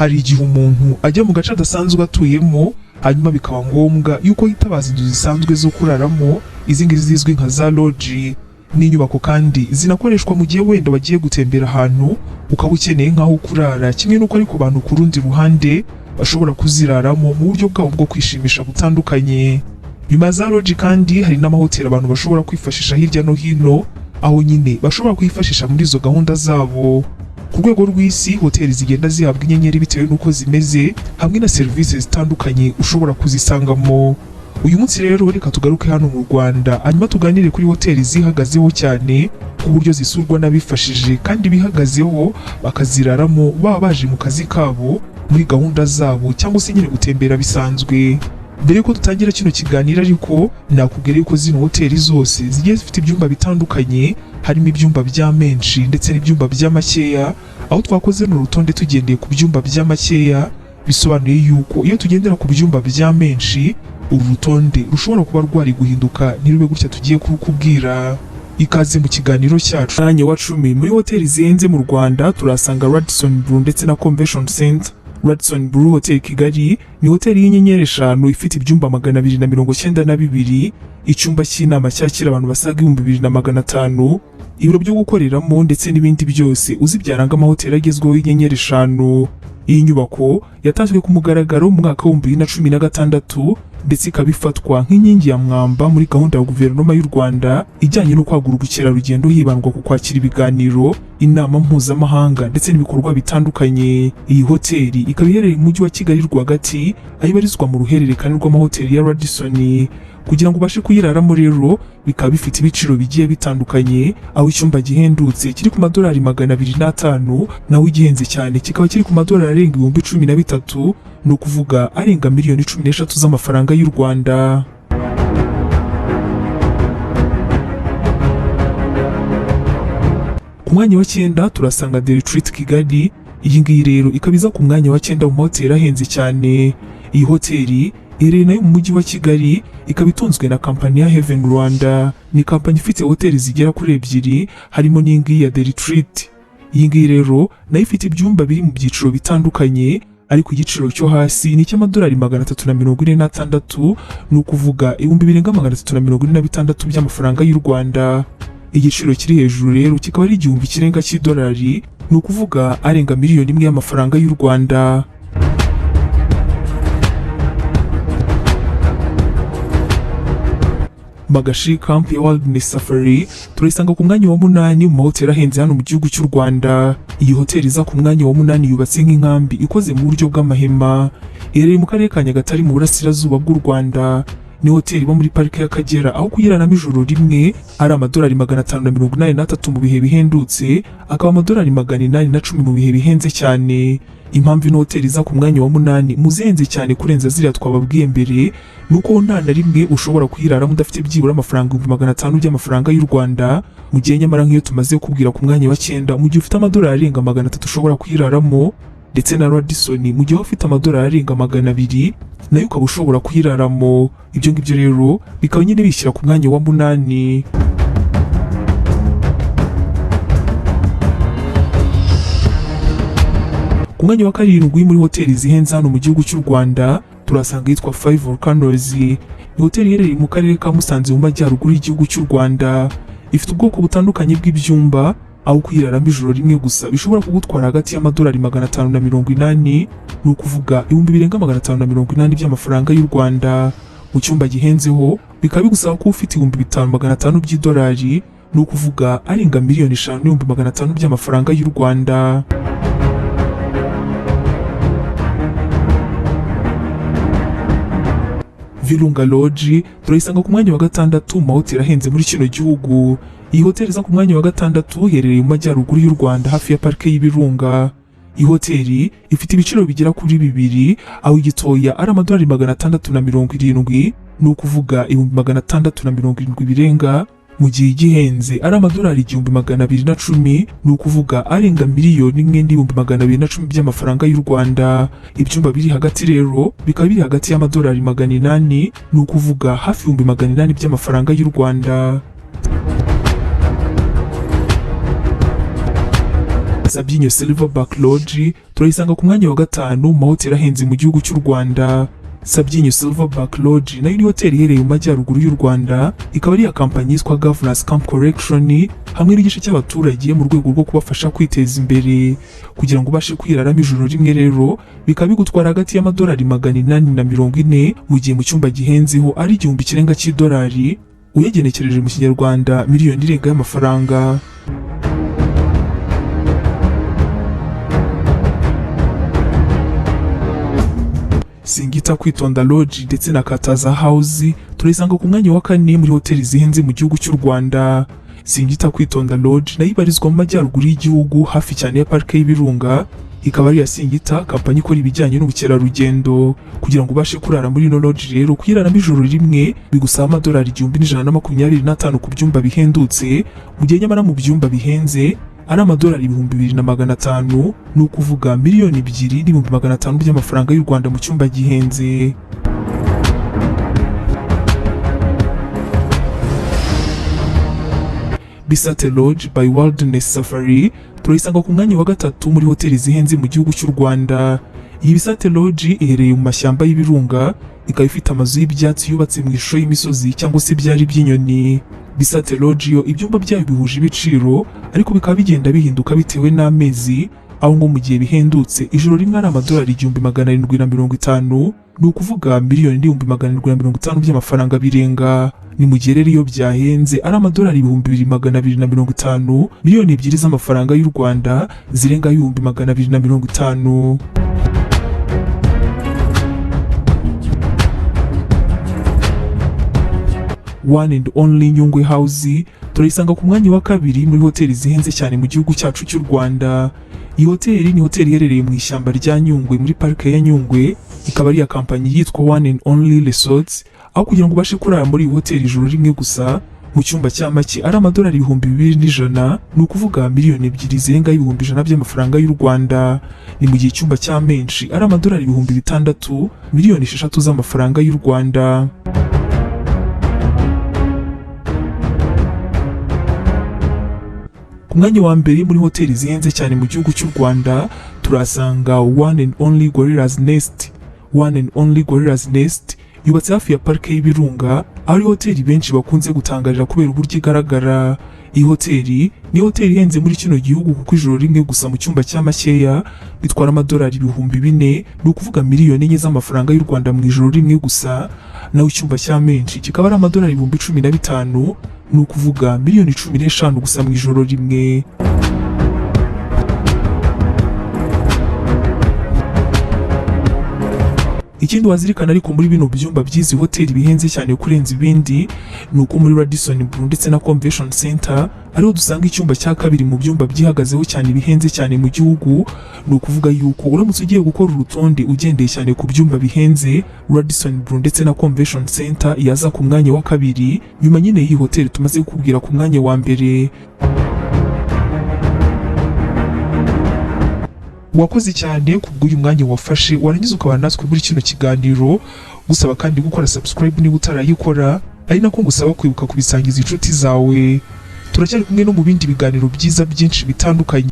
Hari igihe umuntu ajya mu gace adasanzwe atuyemo, hanyuma bikaba ngombwa yuko yitabaza inzu zisanzwe zo kuraramo, izi ngizi zizwi nka za lodge. Ni inyubako kandi zinakoreshwa mu gihe wenda wagiye gutembera ahantu ukaba ukeneye nk'aho kurara, kimwe n'uko ariko abantu ku rundi ruhande bashobora kuziraramo mu buryo bwabo bwo kwishimisha butandukanye. Nyuma ya za lodge kandi hari n'amahoteli abantu bashobora kwifashisha hirya no hino, aho nyine bashobora kwifashisha muri izo gahunda zabo. Ku rwego rw'isi, hoteli zigenda zihabwa inyenyeri bitewe n'uko zimeze hamwe na serivisi zitandukanye ushobora kuzisangamo. Uyu munsi rero reka tugaruke hano mu Rwanda, hanyuma tuganire kuri hoteli zihagazeho cyane ku buryo zisurwa n'abifashije kandi bihagazeho, bakaziraramo baba baje mu kazi kabo, muri gahunda zabo, cyangwa se nyine gutembera bisanzwe. Mbere yuko dutangira kino kiganiro ariko, nakubwira yuko zino hoteli zose zigiye zifite ibyumba bitandukanye, harimo ibyumba bya menshi ndetse n'ibyumba bya makeya, aho twakoze runo rutonde tugendeye ku byumba bya makeya. Bisobanuye yuko iyo tugendera ku byumba bya menshi, uru rutonde rushobora kuba rwari guhinduka ntirube gutya tugiye kurukubwira. Ikaze mu kiganiro cyacu. Mwanya wa 10 muri hoteli zihenze mu Rwanda turasanga Radisson Blu ndetse na Convention Center. Radisson Blu Hotel Kigali ni hoteli y'inyenyeri 5 ifite ibyumba 292, icyumba cy'inama cyakira abantu basaga 2500, ibiro byo gukoreramo ndetse n'ibindi byose uzi byaranga amahoteli agezweho y'inyenyeri 5. Iyi nyubako yatanzwe ku mugaragaro mu mwaka wa 2016, ndetse ikaba ifatwa nk'inkingi ya mwamba muri gahunda ya guverinoma y'u Rwanda ijyanye no kwagura ubukerarugendo, hibandwa ku kwakira ibiganiro, inama mpuzamahanga ndetse n'ibikorwa bitandukanye. Iyi hoteli ikaba iherereye mu mujyi wa Kigali rwagati, aho ibarizwa mu ruhererekane rw'amahoteli ya Radisson. Kugira ngo ubashe kuyiraramo rero, bikaba bifite ibiciro bigiye bitandukanye, aho icyumba gihendutse kiri ku madolari 205, naho igihenze cyane kikaba kiri ku madolari arenga 13,000, ni ukuvuga arenga miliyoni 13 z'amafaranga y'u Rwanda. Ku mwanya wa 9 turasanga The Retreat Kigali. Iyi ngiyi rero ikaba iza ku mwanya wa 9 mu mahoteli ahenze cyane. Iyi hoteli iherereye nayo mu mujyi wa Kigali, ikaba itunzwe na kampani ya Heaven Rwanda. Ni kampani ifite hoteli zigera kuri ebyiri, harimo n'iyi ngiyi ya The Retreat. Iyi ngiyi rero nayo ifite ibyumba biri mu byiciro bitandukanye, ariko igiciro cyo hasi ni icy'amadolari 346, ni ukuvuga ibihumbi birenga 346 by'amafaranga y'u Rwanda. Igiciro kiri hejuru rero kikaba ari igihumbi kirenga cy'idolari, ni ukuvuga arenga miliyoni 1 y'amafaranga y'u Rwanda. Magashi Camp ya Wilderness Safari turayisanga ku mwanya wa 8 mu mahoteli ahenze hano mu gihugu cy'u Rwanda. Iyi hoteli iza ku mwanya wa 8 yubatse nk'inkambi ikoze mu buryo bw'amahema, iherereye mu karere ka Nyagatare mu burasirazuba bw'u Rwanda. Ni hoteli iba muri parike y'Akagera, aho kuyiraramo ijoro rimwe ari amadolari 583 mu bihe bihendutse, akaba amadolari 810 mu bihe bihenze cyane. Impamvu ino hoteli iza ku mwanya wa 8 mu zihenze cyane kurenza ziriya twababwiye mbere, ni uko nta na rimwe ushobora kuyiraramo udafite byibura amafaranga 500,000 by'amafaranga y'u Rwanda, mu gihe nyamara nk'iyo tumaze kubwira ku mwanya wa 9, mu gihe ufite amadolari arenga 300 ushobora kuyiraramo, ndetse na Radisson mu gihe ufite amadolari arenga 200 nayo ukaba ushobora kuyiraramo. Ibyo ngibyo rero bikaba nyine bishyira ku mwanya wa 8. Ku mwanya wa 7 muri hoteli zihenze hano mu gihugu cy'u Rwanda turasanga yitwa Five Volcanoes. Ni hoteli iherereye mu karere ka Musanze mu majyaruguru y'igihugu cy'u Rwanda. Ifite ubwoko butandukanye bw'ibyumba, aho kuyiraramo ijoro rimwe gusa bishobora kugutwara hagati y'amadolari 580, ni ukuvuga ibihumbi birenga 580 by'amafaranga y'u Rwanda. Mu cyumba gihenzeho bikaba bigusaba kuba ufite 5,500 by'idolari, ni ukuvuga arenga miliyoni 5 n'ibihumbi 500 by'amafaranga y'u Rwanda. Virunga Lodge turayisanga ku mwanya wa 6 mu mahoteli ahenze muri kino gihugu. Iyi hoteli iza ku mwanya wa 6 iherereye mu majyaruguru y'u Rwanda hafi ya parike y'Ibirunga. Iyi hoteli ifite ibiciro bigera kuri bibiri, aho igitoya ari amadolari 670, ni ukuvuga 670,000 birenga, mu gihe igihenze ari amadolari 1,210, ni ukuvuga arenga miliyoni 1 n'ibihumbi 210 by'amafaranga y'u Rwanda. Ibyumba biri hagati rero bikaba biri hagati y'amadolari 800, ni ukuvuga hafi 800,000 by'amafaranga y'u Rwanda. Sabyinyo Silverback Lodge turayisanga ku mwanya wa gatanu mu mahoteli ahenze mu gihugu cy'u Rwanda. Sabyinyo Silverback Lodge nayo ni hoteli iherereye mu majyaruguru y'u Rwanda, ikaba ari iya kampanyi yitwa Governors Camp Collection hamwe n'igice cy'abaturage mu rwego rwo kubafasha kwiteza imbere. Kugira ngo ubashe kwiraramo ijoro rimwe rero bikaba bigutwara hagati y'amadolari 840, mu gihe mu cyumba gihenzeho ari 1000 kirenga cy'idolari, uyagenekereje mu kinyarwanda miliyoni irenga y'amafaranga. Singita Kwitonda Lodge ndetse na Kataza House turayisanga ku mwanya wa kane muri hoteli zihenze mu gihugu cy'u Rwanda. Singita Kwitonda Lodge nayo ibarizwa mu majyaruguru y'igihugu, hafi cyane ya parike y'Ibirunga, ikaba ari iya Singita, kampanyi ikora ibijyanye n'ubukerarugendo. Kugira ngo ubashe kurara muri ino lodge rero, kuyiraramo ijoro rimwe bigusaba amadolari 1125 ku byumba bihendutse, mu gihe nyamara mu byumba bihenze ari amadolari 2500, ni ukuvuga 2,500,000 by'amafaranga y'u Rwanda mu cyumba gihenze. Bisate Lodge by Wilderness Safari turayisanga ku mwanya wa gatatu muri hoteli zihenze mu gihugu cy'u Rwanda. Iyi Bisate Lodge iherereye mu mashyamba y'ibirunga, ikaba ifite amazu y'ibyatsi yubatse mu ishusho y'imisozi cyangwa se ibyari by'inyoni. Bisate Lodge yo ibyumba byayo bihuje ibiciro, ariko bikaba bigenda bihinduka bitewe n'amezi, aho ngo mu gihe bihendutse ijoro rimwe ari amadolari 1750, ni ukuvuga 1,750,000 by'amafaranga birenga. Ni mu gihe rero iyo byahenze ari amadolari 2250, 2 miliyoni z'amafaranga y'u Rwanda zirenga 250,000. One and Only Nyungwe House turayisanga ku mwanya wa kabiri muri hoteli zihenze cyane mu gihugu cyacu cy'u Rwanda. Iyi hoteli ni hoteli iherereye mu ishyamba rya Nyungwe muri parike ya Nyungwe, ikaba ari iya kampanyi yitwa One and Only Resorts, aho kugira ngo ubashe kurara muri iyi hoteli ijoro rimwe gusa mu cyumba cya make ari amadolari 2100, ni ukuvuga 2 zirenga 100,000 by'amafaranga y'u Rwanda. Ni mu gihe icyumba cya menshi ari amadolari 6000, 6 miliyoni z'amafaranga y'u Rwanda. Ku mwanya wa mbere muri hoteli zihenze cyane mu gihugu cy'u Rwanda turasanga One and Only Gorillas Nest. One and Only Gorillas Nest yubatse hafi ya parike y'Ibirunga, aho ari hoteli benshi bakunze gutangarira kubera uburyo igaragara. Iyi hoteli ni hoteli ihenze muri kino gihugu, kuko ijoro rimwe gusa mu cyumba cya makeya bitwara amadolari 4000, ni ukuvuga 4 miliyoni z'amafaranga y'u Rwanda mu ijoro rimwe gusa, naho icyumba cya menshi kikaba ari amadolari 15,000, ni ukuvuga 15 miliyoni gusa mu ijoro rimwe. Ikindi wazirikana ariko muri bino byumba by'izi hoteli bihenze cyane kurenza ibindi, ni uko muri Radisson Blu ndetse na Convention Center ariho dusanga icyumba cya kabiri mu byumba byihagazeho cyane bihenze cyane mu gihugu. Ni ukuvuga yuko uramutse ugiye gukora urutonde ugendeye cyane ku byumba bihenze, Radisson Blu ndetse na Convention Center yaza ku mwanya wa kabiri, nyuma nyine y'iyi hoteli tumaze kukubwira ku mwanya wa mbere. Wakoze cyane kubw'uyu mwanya wafashe warangiza ukabana natwe muri kino kiganiro. Gusaba kandi gukora subscribe niba utarayikora, ari nako ngusaba kwibuka kubisangiza inshuti zawe. Turacyari kumwe no mu bindi biganiro byiza byinshi bitandukanye.